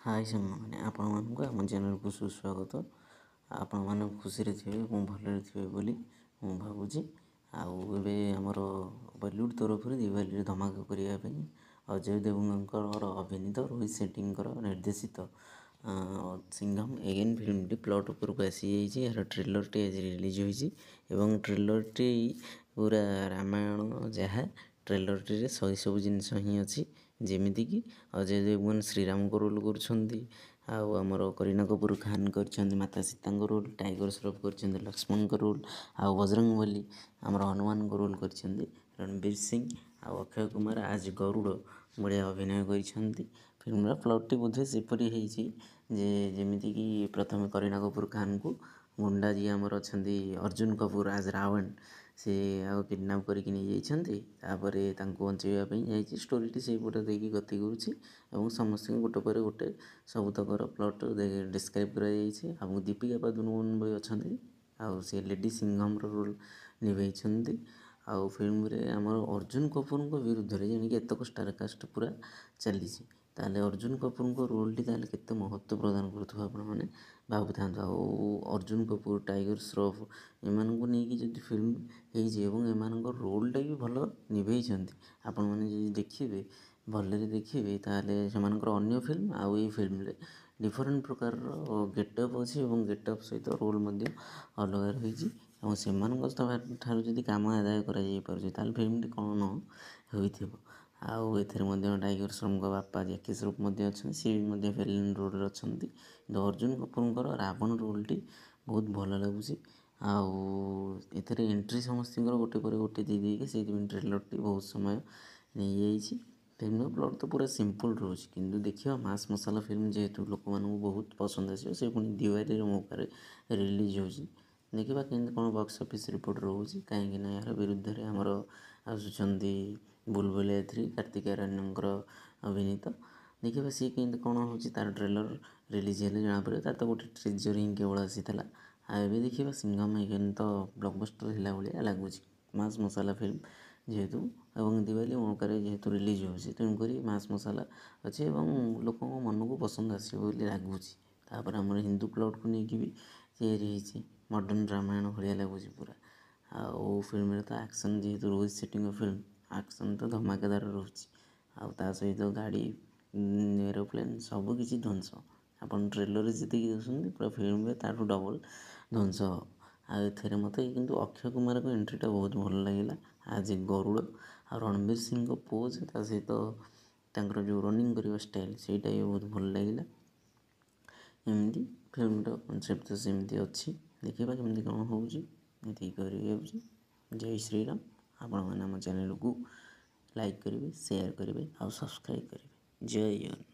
High ସାଙ୍ଗମାନେ, ଆପଣମାନଙ୍କୁ ଆମ ଚ୍ୟାନେଲକୁ ସୁସ୍ୱାଗତ। ଆପଣମାନେ ଖୁସିରେ ଥିବେ ଏବଂ ଭଲରେ ଥିବେ ବୋଲି ମୁଁ ଭାବୁଛି। ଆଉ ଏବେ ଆମର ବଲିଉଡ଼ ତରଫରୁ ଦିୱାଲିରେ ଧମାକା କରିବା ପାଇଁ ଅଜୟ ଦେବଗନଙ୍କର ଅଭିନୀତ, ରୋହିତ ସେଟ୍ଟୀଙ୍କର ନିର୍ଦ୍ଦେଶିତ ସିଂଘମ ଏଗେନ୍ ଫିଲ୍ମଟି ପ୍ଲଟ୍ ଉପରକୁ ଆସିଯାଇଛି। ଏହାର ଟ୍ରେଲର୍ଟି ଆଜି ରିଲିଜ୍ ହୋଇଛି ଏବଂ ଟ୍ରେଲର୍ଟି ପୁରା ରାମାୟଣ, ଯାହା ଟ୍ରେଲର୍ଟିରେ ସେଇ ସବୁ ଜିନିଷ ହିଁ ଅଛି। ଯେମିତିକି ଅଜୟ ଦେବଗନ ଶ୍ରୀରାମଙ୍କ ରୋଲ୍ କରୁଛନ୍ତି, ଆଉ ଆମର କରୀନା କପୁର ଖାନ କରିଛନ୍ତି ମାତା ସୀତାଙ୍କ ରୋଲ୍, ଟାଇଗର ଶ୍ରଫ କରିଛନ୍ତି ଲକ୍ଷ୍ମଣଙ୍କ ରୋଲ୍, ଆଉ ବଜରଙ୍ଗବଲି ଆମର ହନୁମାନଙ୍କ ରୋଲ୍ କରିଛନ୍ତି ରଣବୀର ସିଂ, ଆଉ ଅକ୍ଷୟ କୁମାର ଆଜ୍ ଗରୁଡ଼ ବଢ଼ିଆ ଅଭିନୟ କରିଛନ୍ତି। ଫିଲ୍ମର ପ୍ଲଟ୍ଟି ବୋଧେ ସେପରି ହେଇଛି ଯେ ଯେମିତିକି ପ୍ରଥମେ କରୀନା କପୁର ଖାନକୁ ଗୁଣ୍ଡା ଯିଏ ଆମର ଅଛନ୍ତି ଅର୍ଜୁନ କପୁର ଆଜ୍ ରାବଣ, ସେ ଆଉ କିଡ଼ନାପ୍ କରିକି ନେଇଯାଇଛନ୍ତି। ତାପରେ ତାଙ୍କୁ ବଞ୍ଚେଇବା ପାଇଁ ଯାଇଛି। ଷ୍ଟୋରିଟି ସେଇପଟେ ଦେଇକି ଗତି କରୁଛି ଏବଂ ସମସ୍ତଙ୍କୁ ଗୋଟେ ପରେ ଗୋଟେ ସବୁତକର ପ୍ଲଟ୍ ଡିସ୍କ୍ରାଇବ୍ କରାଯାଇଛି। ଆଉ ଦୀପିକା ପାଦୁକୋନ ବି ଅଛନ୍ତି, ଆଉ ସେ ଲେଡ଼ି ସିଂଘମର ରୋଲ୍ ନିଭେଇଛନ୍ତି। ଆଉ ଫିଲ୍ମରେ ଆମର ଅର୍ଜୁନ କପୁରଙ୍କ ବିରୁଦ୍ଧରେ ଜାଣିକି ଏତକ ଷ୍ଟାରକାଷ୍ଟ ପୁରା ଚାଲିଛି, ତାହେଲେ ଅର୍ଜୁନ କପୁରଙ୍କ ରୋଲ୍ଟି ତାହେଲେ କେତେ ମହତ୍ତ୍ୱ ପ୍ରଦାନ କରୁଥିବ ଆପଣମାନେ ଭାବୁଥାନ୍ତୁ। ଆଉ ଅର୍ଜୁନ କପୁର, ଟାଇଗର ଶ୍ରଫ ଏମାନଙ୍କୁ ନେଇକି ଯଦି ଫିଲ୍ମ ହେଇଛି ଏବଂ ଏମାନଙ୍କ ରୋଲ୍ଟା ବି ଭଲ ନିଭେଇଛନ୍ତି, ଆପଣମାନେ ଯଦି ଦେଖିବେ, ଭଲରେ ଦେଖିବେ, ତାହେଲେ ସେମାନଙ୍କର ଅନ୍ୟ ଫିଲ୍ମ ଆଉ ଏଇ ଫିଲ୍ମରେ ଡିଫରେଣ୍ଟ ପ୍ରକାରର ଗେଟଅପ୍ ଅଛି ଏବଂ ଗେଟଅପ୍ ସହିତ ରୋଲ୍ ମଧ୍ୟ ଅଲଗା ରହିଛି। ଏବଂ ସେମାନଙ୍କ ଠାରୁ ଯଦି କାମ ଆଦାୟ କରାଯାଇପାରୁଛି, ତାହେଲେ ଫିଲ୍ମଟି କ'ଣ ନ ହୋଇଥିବ। ଆଉ ଏଥିରେ ମଧ୍ୟ ଟାଇଗର ଶ୍ରଫଙ୍କ ବାପା ଜ୍ୟାକି ଶ୍ରଫ ମଧ୍ୟ ଅଛନ୍ତି, ସିଏ ବି ମଧ୍ୟ ଭିଲେନ୍ ରୋଲ୍ରେ ଅଛନ୍ତି। କିନ୍ତୁ ଅର୍ଜୁନ କପୁରଙ୍କର ରାବଣ ରୋଲ୍ଟି ବହୁତ ଭଲ ଲାଗୁଛି। ଆଉ ଏଥିରେ ଏଣ୍ଟ୍ରି ସମସ୍ତଙ୍କର ଗୋଟେ ପରେ ଗୋଟେ ଦେଇ ଦେଇକି ସେଇଥିପାଇଁ ଟ୍ରେଲର୍ଟି ବହୁତ ସମୟ ନେଇଯାଇଛି। ଫିଲ୍ମର ପ୍ଲଟ୍ ତ ପୁରା ସିମ୍ପଲ୍ ରହୁଛି, କିନ୍ତୁ ଦେଖିବା ମାସ୍ ମସାଲା ଫିଲ୍ମ ଯେହେତୁ ଲୋକମାନଙ୍କୁ ବହୁତ ପସନ୍ଦ ଆସିବ। ସେ ପୁଣି ଦିୱାଲିର ମୌକାରେ ରିଲିଜ୍ ହେଉଛି। ଦେଖିବା କେମିତି କ'ଣ ବକ୍ସ ଅଫିସ୍ ରିପୋର୍ଟ ରହୁଛି, କାହିଁକିନା ଏହାର ବିରୁଦ୍ଧରେ ଆମର ଆସୁଛନ୍ତି ବୁଲବୁଲିଆ 3, କାର୍ତ୍ତିକ ଆର୍ୟନଙ୍କର ଅଭିନୀତ। ଦେଖିବା ସିଏ କେମିତି କ'ଣ ହେଉଛି, ତା'ର ଟ୍ରେଲର୍ ରିଲିଜ୍ ହେଲେ ଜଣାପଡ଼ିବ। ତା'ର ତ ଗୋଟେ ଟ୍ରିଜର୍ ହିଁ କେବଳ ଆସିଥିଲା। ଆଉ ଏବେ ଦେଖିବା ସିଂଘମ ଏଗେନ୍ ତ ବ୍ଲକବଷ୍ଟର ହେଲା ଭଳିଆ ଲାଗୁଛି, ମାସ୍ ମସାଲା ଫିଲ୍ମ ଯେହେତୁ ଏବଂ ଦିୱାଲି ମୌକାରେ ଯେହେତୁ ରିଲିଜ୍ ହେଉଛି, ତେଣୁକରି ମାସ୍ ମସାଲା ଅଛି ଏବଂ ଲୋକଙ୍କ ମନକୁ ପସନ୍ଦ ଆସିବ ବୋଲି ଲାଗୁଛି। ତାପରେ ଆମର ହିନ୍ଦୁ ପ୍ଲଟ୍କୁ ନେଇକି ବି ତିଆରି ହେଇଛି, ମଡ଼ର୍ଣ୍ଣ ରାମାୟଣ ଭଳିଆ ଲାଗୁଛି ପୁରା। ଆଉ ଫିଲ୍ମରେ ତ ଆକ୍ସନ୍, ଯେହେତୁ ରୋହିତ ସେଟ୍ଟୀଙ୍କ ଫିଲ୍ମ, ଆକ୍ସନ୍ ତ ଧମାକାଦାର ରହୁଛି। ଆଉ ତା ସହିତ ଗାଡ଼ି, ଏରୋପ୍ଲେନ୍ ସବୁ କିଛି ଧ୍ୱଂସ। ଆପଣ ଟ୍ରେଲର୍ରେ ଯେତିକି ଦେଖୁଛନ୍ତି, ପୁରା ଫିଲ୍ମରେ ତା'ଠୁ ଡବଲ୍ ଧ୍ୱଂସ ହେବ। ଆଉ ଏଥିରେ ମୋତେ କିନ୍ତୁ ଅକ୍ଷୟ କୁମାରଙ୍କ ଏଣ୍ଟ୍ରିଟା ବହୁତ ଭଲ ଲାଗିଲା ଆଜ୍ ଏ ଗରୁଡ଼। ଆଉ ରଣବୀର ସିଂଙ୍କ ପୋଜ୍, ତା ସହିତ ତାଙ୍କର ଯେଉଁ ରନିଂ କରିବା ଷ୍ଟାଇଲ୍, ସେଇଟା ବି ବହୁତ ଭଲ ଲାଗିଲା। ଏମିତି ଫିଲ୍ମର କନସେପ୍ଟ ତ ସେମିତି ଅଛି, ଦେଖିବା କେମିତି କ'ଣ ହେଉଛି। ଏତିକି କରିବି ହେଉଛି। ଜୟ ଶ୍ରୀରାମ। ଆପଣମାନେ ଆମ ଚ୍ୟାନେଲକୁ ଲାଇକ୍ କରିବେ, ସେୟାର କରିବେ ଆଉ ସବସ୍କ୍ରାଇବ୍ କରିବେ। ଜୟ ଜଗନ୍ନାଥ।